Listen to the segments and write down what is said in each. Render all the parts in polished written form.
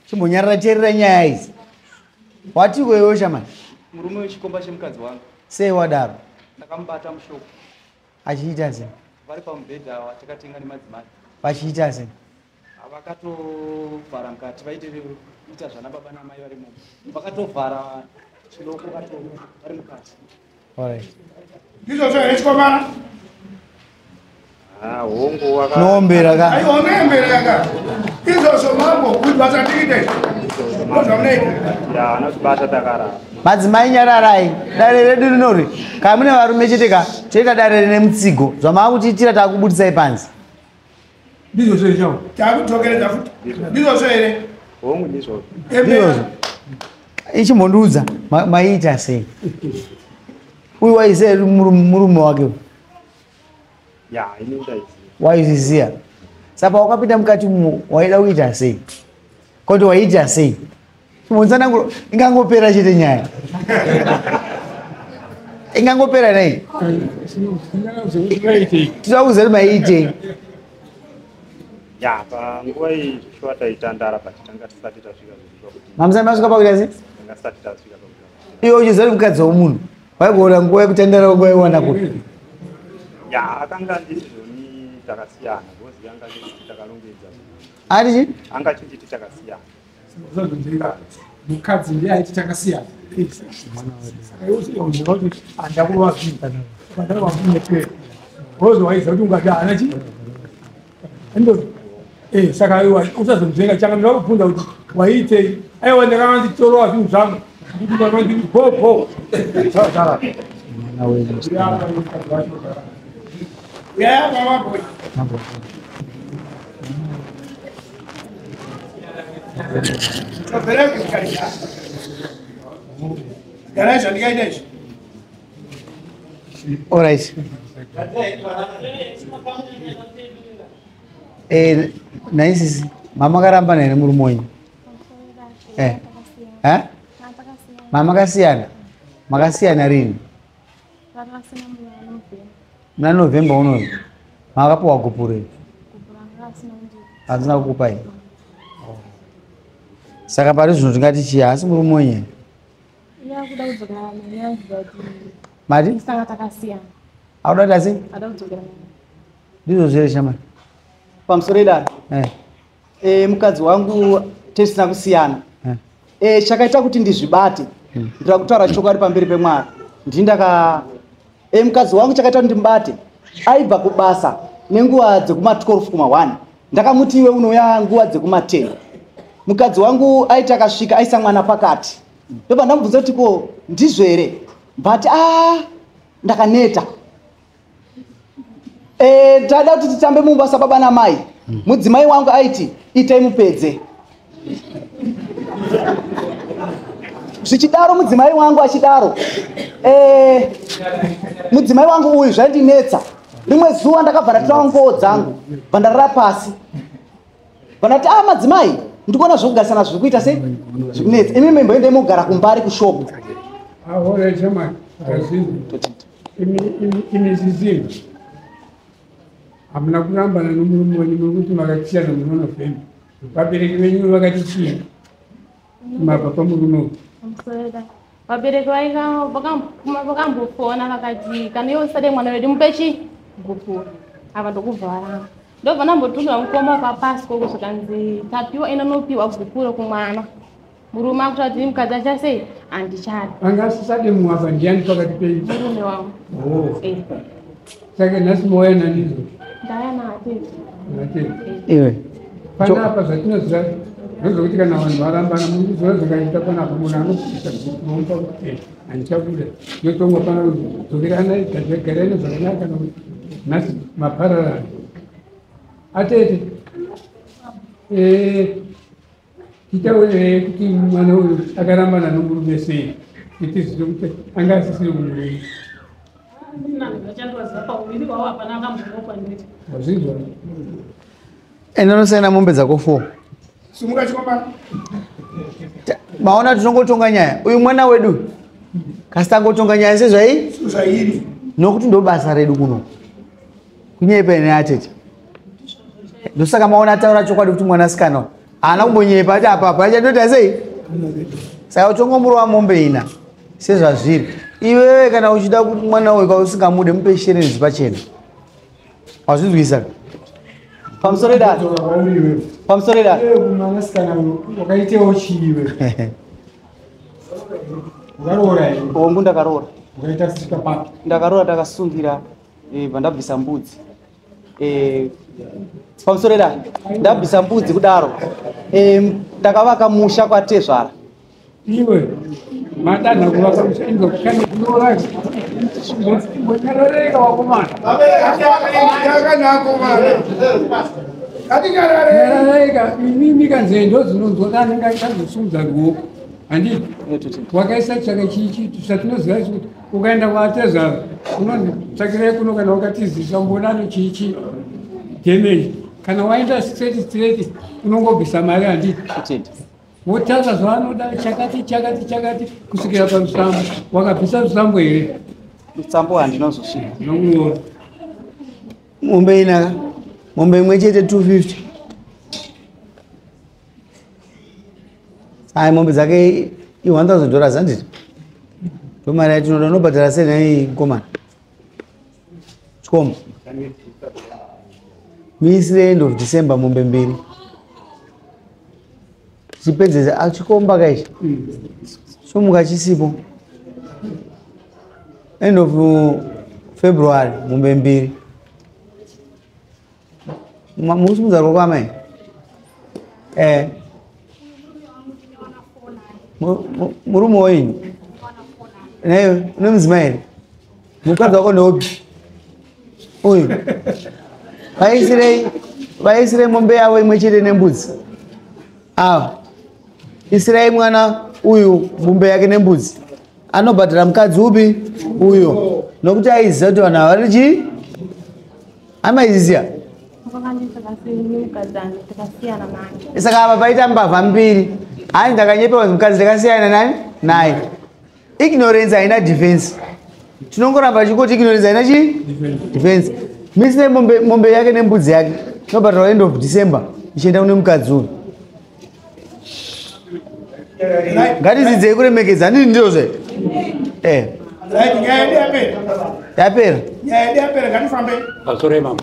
Chimbonyarara teerera nyaya idzi. Watiko iwe shamani? Murume wechikomba chemukadzi wangu. Sei wadaro? Ndakamubata mushop. Achiita sei? Vari pamubhedha watakatenga nemadzimai. Vachiita sei? Vakatovhara mukati vaitoita zvana baba namai vari mumo. Vakatovhara chiloko vari mukati. Alright. Ndizvozvo here chikomana? Ah, hongu waka Noombera ka. Aiwa unoembera ka. Izvozvo mambo kuti basa tiite. Ndozvamunoita. Ya, anotibata takarara. Madzimai nyararai. Dare redu rinori. Kana mune varume chete ka, toita dare rine mutsigo. Zvamaakutiitira takubudisai panze. Ndizvozvo here chavo? Takudzokeredza futi. Ndizvozvo here? Hongu ndizvozvo. Ndizvozvo. Ichimbondiudza maiita sei? Uyu waiziya here murume wake uyu? Ya, ini ndaiziya. Waizviziya. Saka wakapinda mukati umu waida kuita sei? Kuti waiita sei? Chimbonditsanangura, ingangopera chete nyaya. Ingangopera nei? Tinoda kuziva kuti maiitei. Ya, panguva iyi shuwa taitandara but tanga tisati tasvika zvishuwa kuti Mamusati masvika pakuita sei? tanga tisati tasvika pakuita. Iwe uchiziva kuti mukadzi womunhu waigona nguva yekutandara nguva yaiwana kupi? Ya, akanga ndizvoni takasiyana because anga achiti takarongedza. Ati chii? Anga achiti takasiyana. Mukadzi ndiye aiti takasiyana. Saka iwe uchiona kuti handakurova zvinhu. Ukadarwa munepera. Wozo waiziva kuti ungati haana chii? Andozvo. Saka iwe usazonzvenga changa ndinoda kubvunza kuti waiitei? Aiwa ndakanga ndichitorowa zvinhu zvangu. Ndikuti ndakanga ndiri bho bho. Saka Uyaya baba boy. Tobvera kugarika. Garai zvandikaita izvi. Alright. Naisisi, mama makarambana here murume wenyu? Eh? Mama makasiyana? Makasiyana rini? Muna November unoyu. Makapiwa gupuro iri? Handina kukupai. Saka pari zvino tingati chii asi murume wenyu here? Mati? Auda kuti asi? Ndizvo zvere shamani? Pamusoro idare. Mukadzi wangu tisina kusiyana. Chakaita kuti ndizvibate. Ndira kutaura chokwadi pamberi peMwari. Ndindaka mukadzi wangu chakaita kuti ndimubate. Aibva kubasa nenguva dzekuma 12 kuma 1. Ndakamuti iwe unouya nguva dzekuma 10. Mukadzi wangu aiti akasvika aisa mwana pakati. Ndobva ndamubvunza kuti ko ndizvo here? But ndakaneta. Tada kuti titambe mumba sababa namai. Mudzimai wangu aiti itai mupedze. Zvichidaro mudzimai wangu achidaro. Mudzimai wangu uyu zvaindinetsa. Rimwe zuva ndakabva ndatora nguo dzangu, bva ndarara pasi. Bva ndati madzimai, ndikuona zvekugarisana zviri kuita sei? Zvikunetsa. Imi mimboendei mogara kumbari kushop. Ahora chama kazini. Imi zizi. Hamuna kurambana nomurume wenyu nokuti makasiyana muna November. Vabereki venyu vakati chii? Mabva pamurume uyu. Vabereki vakambofona vakati kana iwe usade mwana wedu mupe chii? Gupuro. Ava ndokubva varamba. Ndobva ndambotumira mukoma kwaPasco zvikanzi tapiwa enda unopiwa gupuro kumwana. Murume akuti kuti mukadzi achasei? Handichadi. Anga asisade muhava ndiani pakati penyu? Murume wangu. Oh. Saka nhasi mauya nani izvo? Ndauya naatete. Natete. Iwe. Panapa zvatinoziva ndozvokuti kana vanhu varambana munoziva zvakaita panapa munhu anobvisa gupuro kuti handichabuda. Yotongwa pana dzokeranai garai zvakanaka kana kuti nhasi mapararana. Atete. Titaure kuti mwana uyu akarambana nomurume sei? Titizive kuti anga asisiri kumurume. Wazvinzwa? Enda unosaina mombe dzako 4. Sumuka chikomana. Maona tinongotonga nyaya. Uyu mwana wedu. Kasi tangotonga nyaya sezvai? Sezvairi. Nokuti ndo basa redu kuno. Kunyepa ine atete. Ndosaka maona ataura chokwadi kuti mwanasikana haana kumbonyepa ati apa apa achandoita sei? Saka utongomurova mombe ina sezvazviri. Iwewe kana uchida kuti mwana uyu kausingamude mupe shereni pachena. Wazvinzwisa? Pamusoro dare. Pamusoro dare. Mwanasikana wakaitewo chiiwe. Ukaroora here? Hongu ndakaroora. Ukaita kusvika papi? Ndakaroora ndakasungira bva ndabvisa mbudzi. Pamusoro dare. Ndabvisa mbudzi kudaro. Ndakavaka musha kwatezvara. Iwe madanha kuvaka musha indokane kuroora. Mbonyarareka wakomana. Nyarareka imimi kanzendo dzinonzwa kanenge ruoko. Handiti wakaisa chaka chichi chatinoziva kuti ukaenda kwatezvara unonzi kuno kana wakatizisa mbonano chichi damage. Kana waenda straight straight unongobvisa mari handiti. Wotanga zvaanoda chakati chakati chakati kusvikira pamusambo. Wakabvisa musambo here? Musambo handinozosvika. Nokuona. Mombe inaka. Mombe imwe chete 250. Ai mombe dzake i $1000 handiti? Ndomari yatinoda unobhadhara sei nhai mukomana? Chikomba. Muisire end of December mombe mbiri. Chipedzese achikomba kaichi. Chomuka chisipo. End of February mombe mbiri. Musimudza ruoko amai. Murume wenyu. Newe une mudzimai here? Mukadzi wako ndeupi? Uyu. Vaisirei mombe yavo imwe chete nembudzi. Ava. Isirai mwana uyu mombe yake nembudzi. Anobhadhara mukadzi upi? Uyo. Nokuti aiziva kuti vanhu ava vari chii? Amaiziziya? Saka apa paita mbavha mbiri. Hai ndakanyepewa mukadzi ndakasiyana nani? Naye. Ignorance haina defense. Tinongoramba chingoti ignorance haina chii? Defense. Misine mombe yake nembudzi yake. Inobhadharwa end of December ichienda kune mukadzi uyu. Ngatidzidzei kuremekedza handiti ndizvo? Yapera. Nyaya yedu yapera ngatifambe. Pamusoro mama.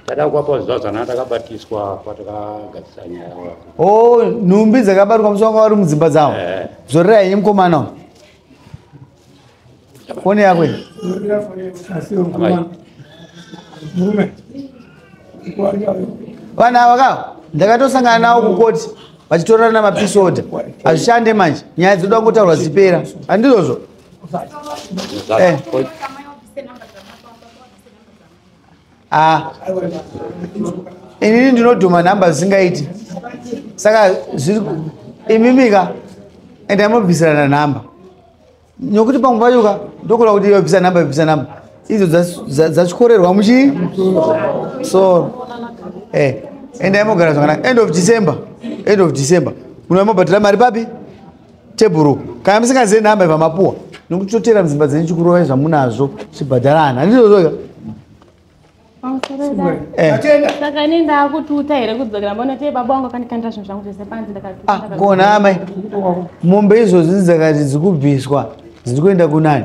Tada kuapa zuva takabatiswa patakagadzisa nyaya. Oh, nhumbi dzakabatwa musi wanga vari mudzimba dzavo. Zorera henyu mukomana. Foni yako iyi. Vanhu ava ka ndakatosangana navo kukoti vachitorana mapiece order. Hazvishande manje. Nyaya dzoda kungotaurwa dzichipera. Handizvozvo? Inini ndinodhuma nhamba zvisingaiti. Saka imimika endai mobvisirana nhamba. Nokuti pamwe pacho ka ndokura kuti iwe bvisa nhamba bvisa nhamba. Idzo dzatyorerwa muchi soro. Endai mogara zvakanaka. End of December. End of December. Munouya mobhadhara mari papi? Tebhuru. Kana musingazivi nhamba ibva mapuwa. Nokuti totera mudzimba dzenyu chikurovai zvamunazvo chibhadharana. Handizvozvo ka? Saka ini ndakututa here kudzokera mbona tei baba wangu akandikandira zvinhu zvangu zvese panze ndakatuta. Kona amai. Mombe izvozvi dzakati dzikubviswa dziri kuenda kunani?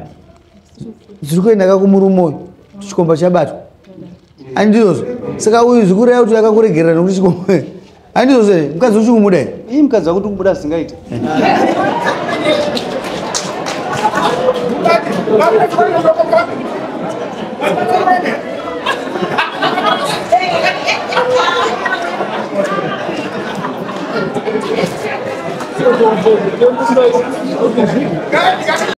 Dziri kuenda kakumurume uyu. Chikomba chabatwa. Handizvozvo. Saka uyu zvikureva kuti akakuregerera nokuti chikomba. Handizvozvo here? Mukadzi uchi kumuda here? Ii mukadzi wakuti kumuda zvisingaiti.